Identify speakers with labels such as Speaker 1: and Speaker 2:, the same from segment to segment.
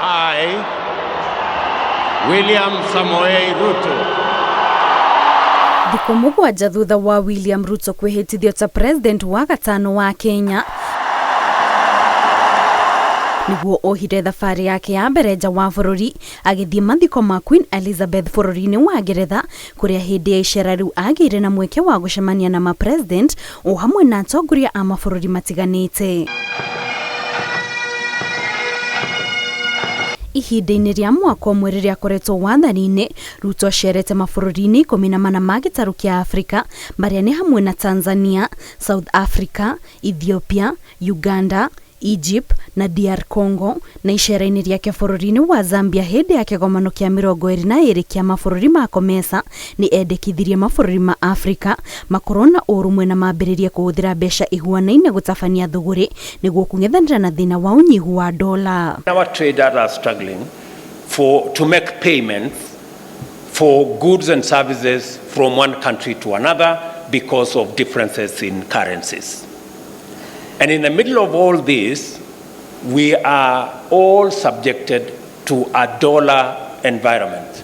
Speaker 1: I, William Samoei Ruto,
Speaker 2: Thikũ 7 thutha wa William Ruto kwĩhĩtithio ta president wa gatano wa Kenya, nĩguo ohire thabarĩ yake ya mbere nja wa bũrũri agĩthiĩ mathiko ma Queen Elizabeth bũrũri-inĩ wa Ngeretha, kũrĩa hĩndĩ ya icera rĩu agĩire na mweke wa gũcemania na ma-president o hamwe na atongoria a mabũrũri matiganĩte. Ihinda-inĩ rĩa mwaka ũmwe rĩrĩa akoretwo wathani-inĩ, Ruto acerete mabũrũri-inĩ 14 ma gĩtarũ kĩa Afrika, marĩa nĩ hamwe na Tanzania, South Africa, Ethiopia, Uganda, Egypt na DR Congo, na icera-inĩ rĩake bũrũri-inĩ wa Zambia hĩndĩ ya kĩgomano kĩa 22 kĩa mabũrũri ma COMESA, nĩ endekithirie mabũrũri ma Afrika makorwo na ũrũmwe na mambĩrĩrie kũhũthĩra mbeca ihuanaine gũtabania thũgũrĩ nĩguo kũng'ethanĩra na thĩna wa ũnyihu wa dola.
Speaker 3: Our traders are struggling to make payments for goods and services from one country to another because of differences in currencies. And in the middle of all this, we are all subjected to a dollar environment.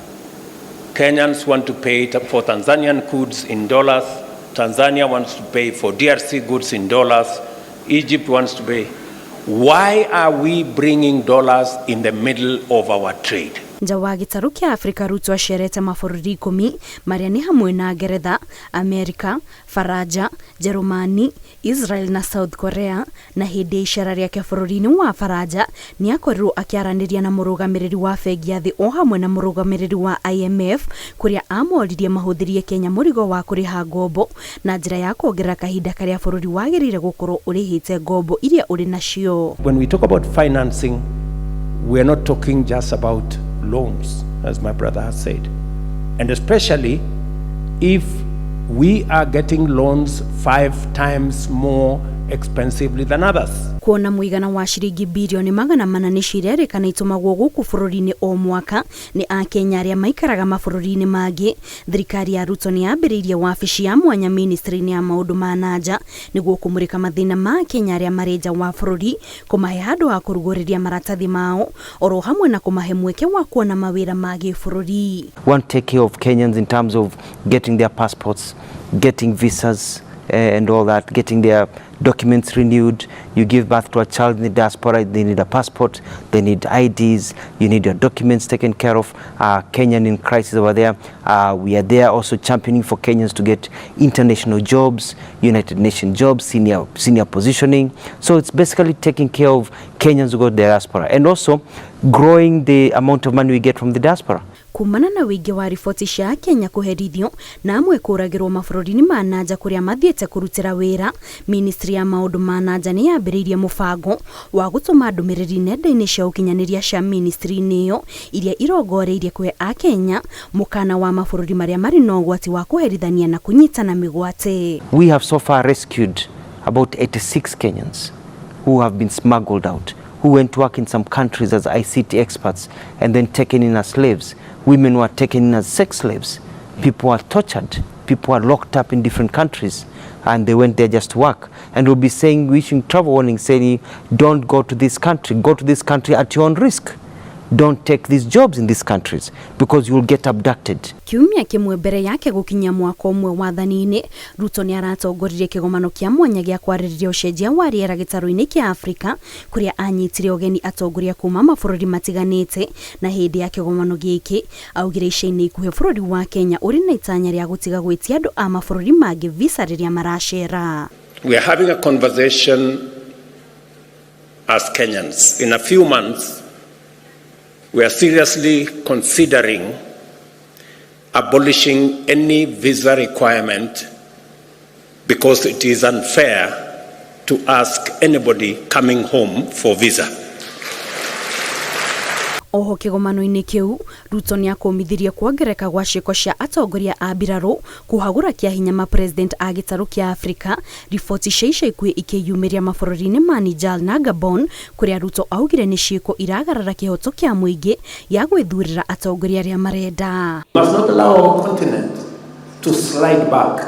Speaker 3: Kenyans want to pay for Tanzanian goods in dollars. Tanzania wants to pay for DRC goods in dollars. Egypt wants to pay. Why are we bringing dollars in the middle of our trade?
Speaker 2: Nja wa gĩtarũ kĩa Afrika, Ruto acerete mabũrũri 10 marĩa nĩ hamwe na Ngeretha, Amerika, Faranja, Jerumani, Israel na South Korea, na hĩndĩ ya icera rĩake bũrũri-inĩ wa Faranja nĩ akorirwo akĩaranĩria na mũrũgamĩrĩri wa bengi ya thĩ o hamwe na mũrũgamĩrĩri wa IMF, kũrĩa amoririe mahũthĩrie Kenya mũrigo wa kũrĩha ngombo na njĩra ya kuongerera kahinda karĩa bũrũri wagĩrĩire gũkorwo ũrĩhĩte ngombo iria ũrĩ nacio.
Speaker 3: When we talk about financing, we are not talking just about loans, as my brother has said. And especially if we are getting loans 5 times more expensively than others.
Speaker 2: Kuona mũigana wa ciringi birioni 400 nĩ cirerĩkana itũmagwo gũkũ bũrũri-inĩ o mwaka nĩ Akenya arĩa maikaraga mabũrũri-inĩ mangĩ, thirikari ya Ruto nĩ yambĩrĩirie wabici ya mwanya ministry-inĩ ya maũndũ ma nanja nĩguo kũmũrĩka mathĩna ma Akenya arĩa marĩ nja wa bũrũri, kũmahe handũ ha kũrugũrĩria maratathi mao oro hamwe na kũmahe mweke wa kuona mawĩra ma gĩbũrũri.
Speaker 4: Want to take care of Kenyans in terms of getting their passports, getting visas and all that, getting their documents renewed. You give birth to a child in the diaspora, they need a passport, they need IDs, you need your documents taken care of. Kenyan in crisis over there. We are there also championing for Kenyans to get international jobs, United Nations jobs, senior positioning. So it's basically taking care of Kenyans who go to the diaspora and also growing the amount of money we get from the diaspora.
Speaker 2: Kumana na wĩingĩ wa riboti cia Kenya kũherithio na amwe kũragĩrwo mabũrũri-inĩ ma nanja kũrĩa mathiĩte kũrutĩra wĩra, ministry ya maũndũ ma nanja nĩ yambĩrĩirie mũbango wa gũtũma ndũmĩrĩri nenda-inĩ cia ũkinyanĩria cia ministry-inĩ ĩyo iria irongoreirie kũhe Akenya mũkana wa mabũrũri marĩa marĩ na ũgwati wa kũherithania na kũnyitana mĩgwate.
Speaker 4: We have so far rescued about 86 Kenyans who have been smuggled out, who went to work in some countries as ICT experts and then taken in as slaves. Women were taken in as sex slaves. People were tortured. People were locked up in different countries and they went there just to work. And we'll be saying, wishing travel warning, saying, don't go to this country, go to this country at your own risk. Don't take these jobs in these countries because you will get abducted.
Speaker 2: Kiumia kĩmwe mbere yake gũkinyia mwaka ũmwe wathani-inĩ, Ruto nĩ aratongoririe kĩgomano kĩa mwanya gĩa kwarĩrĩria ũcenjia wa rĩera gĩtarũ-inĩ kĩa Afrika, kũrĩa anyitire ũgeni atongoria kuma mabũrũri matiganĩte, na hĩndĩ ya kĩgomano gĩkĩ augire ica-inĩ ikuhĩ bũrũri wa Kenya ũrĩ na itanya rĩa gũtiga gwĩtia andũ a mabũrũri mangĩ visa rĩrĩa maracera.
Speaker 3: We are having a conversation as Kenyans. In a few months, we are seriously considering abolishing any visa requirement because it is unfair to ask anybody coming home for visa.
Speaker 2: Oho kĩgomano-inĩ kĩu, Ruto nĩ akũmithirie kuongereka gwa ciĩko cia atongoria a mbirarũ kũhagũra kĩa hinya ma-president a gĩtarũ kĩa Afrika, riboti cia ica ikuhĩ ikĩyumĩria mabũrũri-inĩ ma Niger na Gabon, kũrĩa Ruto augire nĩ ciĩko iragarara kĩhoto kĩa mũingĩ gĩa gwĩthurĩra atongoria arĩa marenda.
Speaker 3: We must not allow our continent to slide back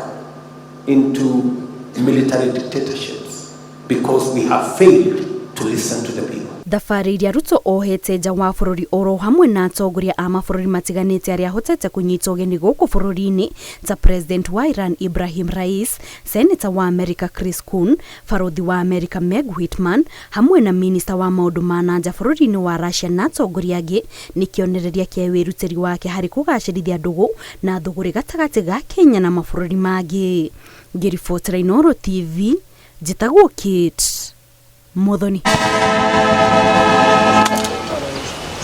Speaker 3: into military dictatorships because we have failed to listen to the people.
Speaker 2: Thabarĩ iria Ruto ohete nja wa bũrũri oro hamwe na atongoria a mabũrũri matiganĩte arĩa ahotete kũnyita ũgeni gũkũ bũrũri-inĩ ta President wa Iran Ibrahim Rais, Senator wa America Chris Coons, Barothi wa America Meg Whitman, hamwe na Minista wa maũndũ ma na nja bũrũri-inĩ wa Russia na atongoria angĩ, nĩ kĩonereria kĩa wĩrutĩri wake harĩ kũgacĩrithia ndũgũ na thũgũrĩ gatagatĩ ga Kenya na mabũrũri mangĩ. Ngĩribotera Inooro TV, njĩtagwo Kate Muthoni.